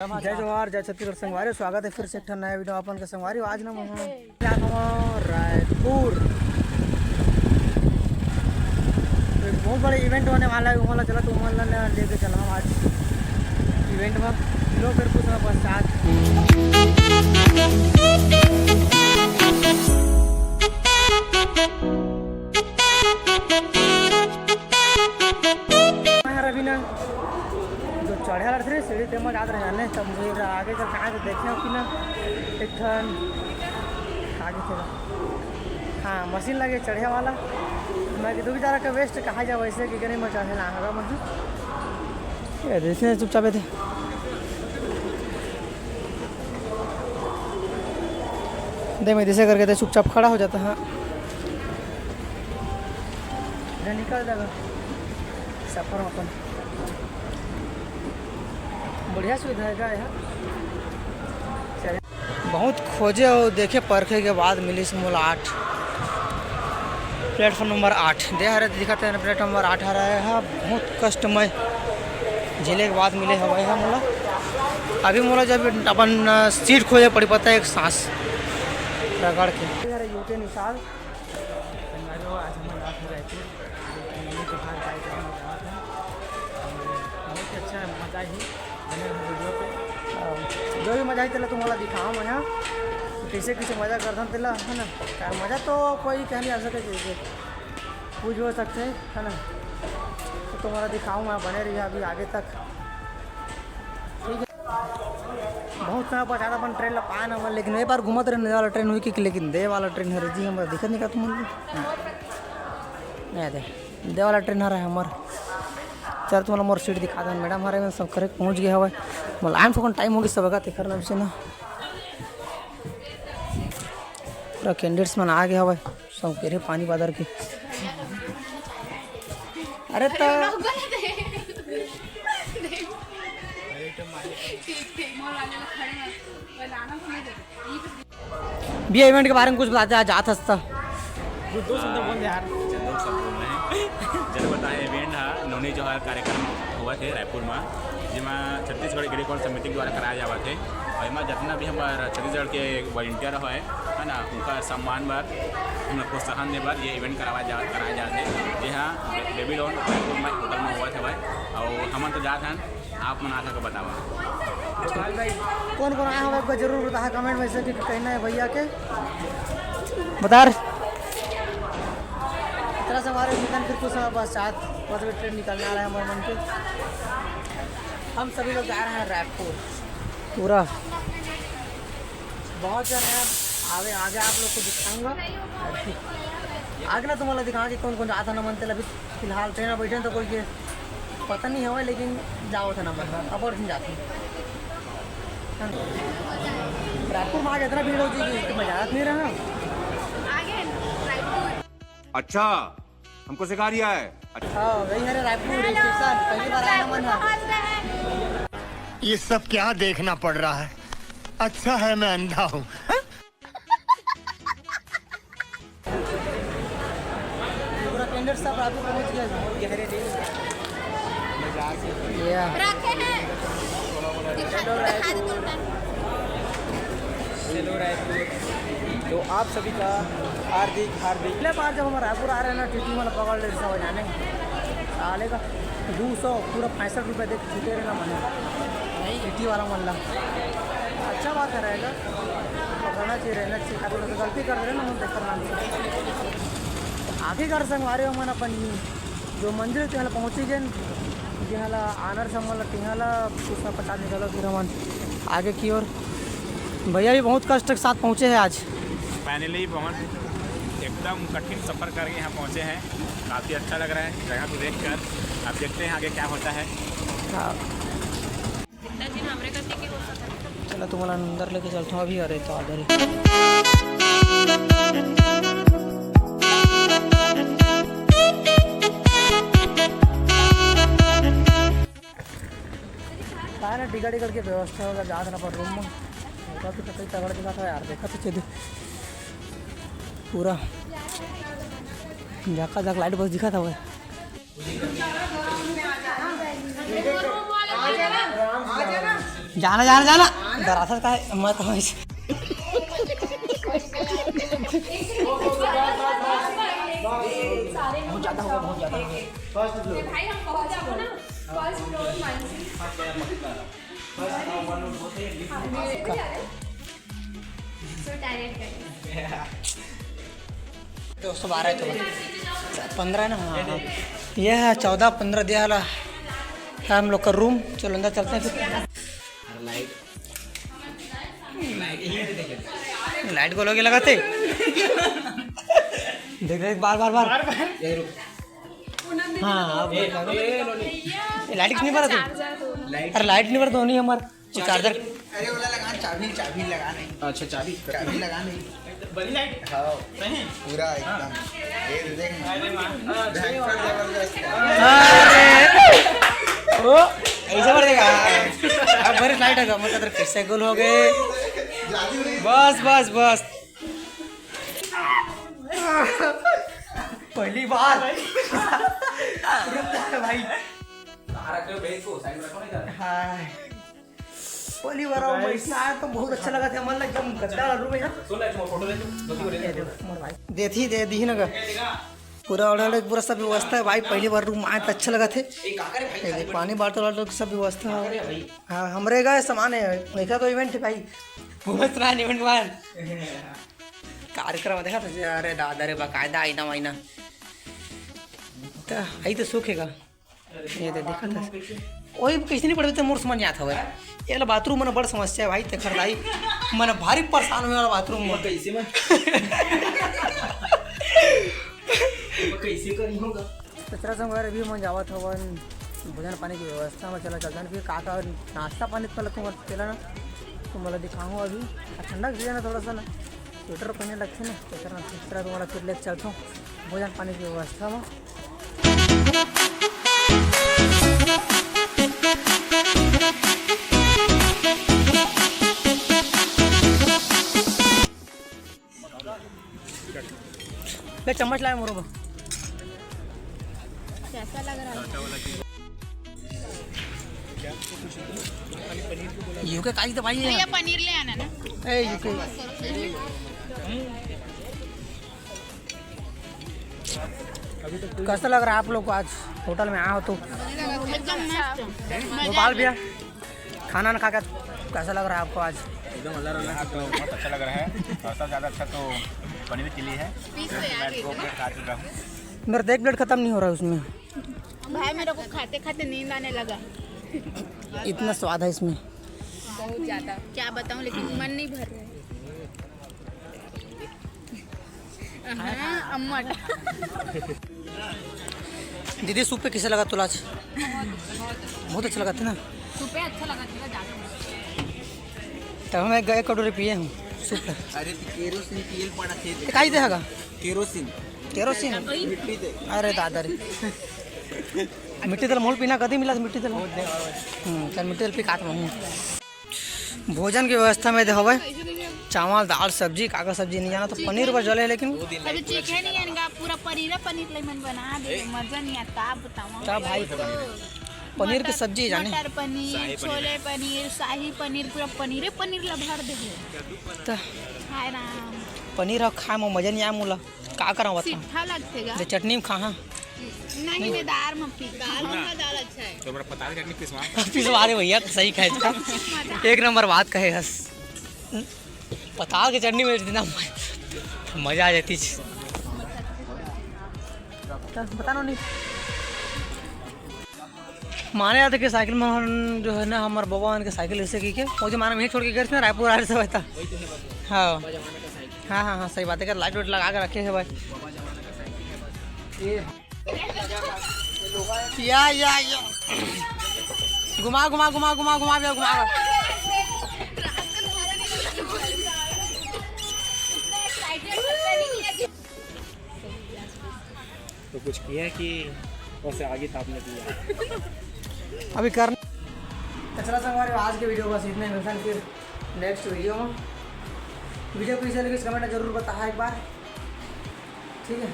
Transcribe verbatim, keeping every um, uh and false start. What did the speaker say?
जय जोहार, जय छत्तीसगढ़ संगवारी, स्वागत है फिर से एक ठन नया video अपन के संगवारी। आज ना मैं जात हवं रायपुर, तो एक बहुत बड़े event होने वाला है, वहाँ ला चला तो वहाँ ला लेके चला आज event में। लो फिर कुछ समय पश्चात मैं हर अभी ना जो चढ़े वाला रथे सीढ़ी ते म जात रहे जाने, तब मुझे आगे चल कहाँ से देखे हो कि ना एक ठन आगे चला, हाँ, मशीन लगे चढ़े वाला। मैं कि दू बेचारा के waste कहा जाए वैसे कि नहीं मैं चढ़े ना होगा मैं। ये देखे चुपचाप थे। दे मैं जैसे करके दे चुपचाप खड़ा हो जाता है। इधर निकल जाएगा सफर में अपन। बढ़िया सुविधा है का यहाँ? चले। बहुत खोजे और देखे परखे के बाद मिलिस मोला आठ, platform number आठ। दे हरे दिखत हे ना, platform number आठ हरे हा, बहुत कष्ट में झेले के बाद मिले हवय हा मोला। अभी मोला जब अपन, अ, seat खोजे पड़ी, पता है, एक सांस रगड़ के। ये हरे यूके निशाल। संगवारी हो, आज हम रात में रायपुर, ये त्योहार कार्यक्रम में जात हैं। और बहुत ही अच्छा मजा ही बने रहो video पे। और जो भी मजा ही तेला तुम्हारा दिखाओ मैं, हाँ, कैसे कैसे मजा करता तेला, है ना? का मजा तो कोई कह नहीं आ सके, कैसे कुछ हो सकते हैं, है ना? तो तुम्हारा दिखाऊँ मैं, बने रहिए अभी आगे तक, ठीक है? बहुत समय पछात अपन ट्रेन ला पाए ना मन, लेकिन ए बार घूमत रहे, दे वाला ट्रेन हुई कि, लेकिन दे वाला ट्रेन हरे जी, हमर दिखत नहीं का तुम लोग? नहीं दे, दे वाला ट्रेन हरे हमर। चल, तुमला मोर सीट दिखा दन, मैडम हरे में सब करेक्ट पहुँच गए हवे। मोला आए में थोकन टाइम होगी सब का, तेकर नाम से ना पूरा कैंडिडेट्स मन आ गए हवे। सब के रे पानी बादर के। अरे तो ठीक, ठीक, मोर वाले लोग खड़े हैं। बनाना तो नहीं देते। भैया, event के बारे में कुछ बताते, आज जात हस त। कुछ दो शब्द बोल दे यार। अच्छा, दो शब्द बोल रहे हैं। जैसे बताए, event हा नोनी जोहार कार्यक्रम हुआ थे रायपुर में, जेमा छत्तीसगढ़ एग्रीकॉल समिति के द्वारा कराया जावा थे। और एमा जितना भी हमारे छत्तीसगढ़ के volunteer है, है ना, उनका सम्मान बर, उन्हें प्रोत्साहन दे बर ये event करावा जा, कराया जाथे, जे हाँ बे-, बेबीलोन रायपुर में होटल में हुआ था भाई। और हमन तो जात हन, आप मन आके बतावा। कौन कौन आया हवे, एक बार जरूर बताहा comment में से कि कहना है भैया के। बता रहे। इतना से हमारे निकल फिर कुछ समय पश्चात मतलब ट्रेन निकलने वाला है हमारे मन के। हम सभी लोग जा रहे हैं रायपुर। पूरा बहुत जन है, आगे, आगे आप लोग को दिखाऊंगा। आगे ना तुम्हारा दिखाऊंगा कि कौन कौन जाता ना मन तेला। अभी फिलहाल ट्रेन में बैठे हैं तो कोई ये पता नहीं हवे, लेकिन जावत है ना मन, अब और दिन जाते हैं। रायपुर में आगे इतना भीड़ हो चुकी है कि मैं जात नहीं रहा। अच्छा, हमको सिखा रिया है। हाँ, वही है रे रायपुर स्टेशन, पहली बार आया मन है। ये सब क्या देखना पड़ रहा है? अच्छा है मैं अंधा हूँ। पूरा कैंडिडेट सब रायपुर पहुंच गया। रखे हैं। दिखा, दिखा दे तुम। हेलो रायपुर। तो आप सभी का हार्दिक, हार्दिक। पिछले बार जब हम रायपुर आ रहे हैं ना, टीटी वाला पकड़ ले, सब जाने साले का दो सौ पूरा पैंसठ रुपये दे के छूटे रहे ना मने। टीटी वाला मन ला। अच्छा बात है, रहेगा, पकड़ना चाहिए, रहना चाहिए। अगर तो गलती कर रहे ना, हम देखकर नाम से आखिरकार संगवारी हो मन अपन ही जो मंजिल तिहाँ ला पहुँची गए, जिहाँ ला आनर समल तिहाँ ला कुछ ना पचास निकलो फिर हमन आगे की ओर। भैया भी बहुत कष्ट के साथ पहुँचे हैं आज। Finally पवन एकदम कठिन सफ़र करके यहाँ पहुँचे हैं। काफ़ी अच्छा लग रहा है जगह को देखकर। अब देखते हैं आगे क्या होता है। हाँ। चला तुम्हारा अंदर लेके चलता हूँ अभी। अरे तो आदर ही। काय ना टिकट टिकट के व्यवस्था होगा, जात ना पर रूम में। काफी कतई तगड़ दिखा था यार, देखा तो चली पूरा जाका जाक लाइट बस दिखा था भाई। जाना, जाना, जाना। डराथस का है? मैं तो ऐसे बहुत ज्यादा होगा, बहुत ज्यादा होगा। भाई, हम पहुंच जाओ ना, फर्स्ट फ्लोर मानसी। दोस्तों, बारह है तो पंद्रह ना। हाँ, हाँ। ये है चौदह, पंद्रह दिया वाला है हम लोग का रूम। चलो, अंदर चलते हैं फिर। लाइट को लगे लगाते। देख, देख, बार, बार, बार। हाँ, अब ये लाइट नहीं बरत। अरे, लाइट नहीं बरत होनी हमार। वो चार्जर। अरे, वाला लगा, चाबी, चाबी लगा नहीं। अच्छा, चाबी। चाबी लगा नहीं। बड़ी लाइट। हाँ। सही? पूरा एकदम। ये देख। अरे वाह। भयंकर जबरदस्त। अरे। ओ, ऐसे भर देगा। अब भरी लाइट होगा, मतलब, फिर से गोल हो गए। बस, बस, बस। पहली बार। रुक जा भाई। बाहर रख लो, बेग को साइड में रखो, नहीं जाना। हाय। पहली बार आऊँ मैं, इसमें आया तो बहुत अच्छा लगा था, मतलब एकदम गद्दा रूम है। सुन ले, फोटो ले, जल्दी बोले। ये देखो, मोर भाई। देती दे दी ना गा। पूरा ऑर्डर, पूरा सब व्यवस्था है भाई। पहली बार रूम आए तो अच्छा लगा थे। ये देख, पानी बॉटल वॉटल की सब व्यवस्था है। हाँ, हमरे का सामान है, ऐसा तो इवेंट है भाई। घूमत रहा इवेंट मान। कार्यक्रम देखा था, अरे दादा रे, बाकायदा आईना वाईना। तो आई तो सुख है का। ये तो देखा था। वही कैसे नहीं पड़े तो मोर समझ आता है। ये वाला बाथरूम में बड़ समस्या है भाई, तेखर दाई। मैं भारी परेशान हुए वाला बाथरूम में। कैसे में? कैसे करी होगा? तो चला संगवारी, अभी मैं जावत हवन भोजन पानी की व्यवस्था में, चला चलतन फिर का का नाश्ता पानी तो लगता है तेला ना, तो मैं दिखाऊँ अभी। आ, ठंडा के सीजन है थोड़ा सा ना, स्वेटर पहने लगते ना, तो तेरा ना फिर तुम्हारा फिर लेके चलता हूँ भोजन पानी की व्यवस्था में। ले चम्मच लाए मोरो। कैसा लग रहा है? यूके काई तो भाई है। भैया, पनीर ले आना ना। ए, यूके। कैसा लग रहा है आप लोग को आज होटल में आए हो तो? एकदम मस्त। गोपाल भैया, खाना ना खा के कैसा लग रहा है आपको आज? एकदम अलग अलग। यहाँ तो बहुत अच्छा लग रहा है, और सबसे ज़्यादा अच्छा तो पनीर चिली है। पीस तो यार, मैं दो प्लेट खा चुका हूँ। मेरा तो एक प्लेट खत्म नहीं हो रहा है उसमें। भाई, मेरे को खाते खाते नींद आने लगा। इतना स्वाद है इसमें। बहुत ज्यादा। क्या बताऊं, लेकिन मन नहीं भर रहा है। हाँ, अम्मट। दीदी, सूप पे कैसे लगा तुला आज? बहुत अच्छा लगा था ना? सूप पे अच्छा लगा था, ज्यादा। तब मैं गए कटोरी पिए हूँ सूप पे। अरे, तो केरोसिन तेल पड़ा खेत। काई देहगा? केरोसिन। केरोसिन? मिट्टी दे। अरे दादा रे। मिट्टी तेल मोल पीना कदी मिला मिट्टी तेल? हम्म, चल मिट्टी तेल पी खात हूँ। भोजन की व्यवस्था में दे हवे चावल, दाल, सब्जी, काका सब्जी नहीं जाना तो पनीर बस जले, लेकिन अभी चीखे नहीं है इनका, पूरा पनीर, पनीर ले मन बना दे, मजा नहीं आता, आप बताओ। क्या भाई? पनीर की सब्जी जाने। मटर पनीर, शाही पनीर। छोले पनीर, शाही पनीर, पूरा पनीरे पनीर ला भर दे। तो हाय राम। पनीर ह खाए में मजा नहीं आया मोला, का करा बता? सिट्ठा लगते गा। जे चटनी में खा, हाँ। नहीं, मैं दाल में पी। दाल में दाल अच्छा है। तो मेरा पता नहीं चटनी पिसवा। पिसवा दे भैया, तो सही खाए था। एक नंबर बात कहे हस। पताल के चटनी में इतना म-, मजा आ जाती। तो बता नो नहीं। माने जाते कि साइकिल में हम जो है ना, हमारे बाबा उनके साइकिल ऐसे की के, वो जो माने वहीं छोड़ के गए थे ना, रायपुर आ रहे थे, था। हाँ। हाँ, हाँ, हाँ, सही बात है, लाइट वाइट लगा के रखे हैं भाई। या, या, या। घुमा, घुमा, घुमा, घुमा, घुमा, घुमा, घुमा। तो कुछ किया कि बस आगे तापने दिया। अभी कर। तो चला संगवारी, आज के वीडियो बस इतने, मिलते हैं फिर नेक्स्ट वीडियो में। वीडियो कैसे लगी, कमेंट में जरूर बताओ एक बार, ठीक है?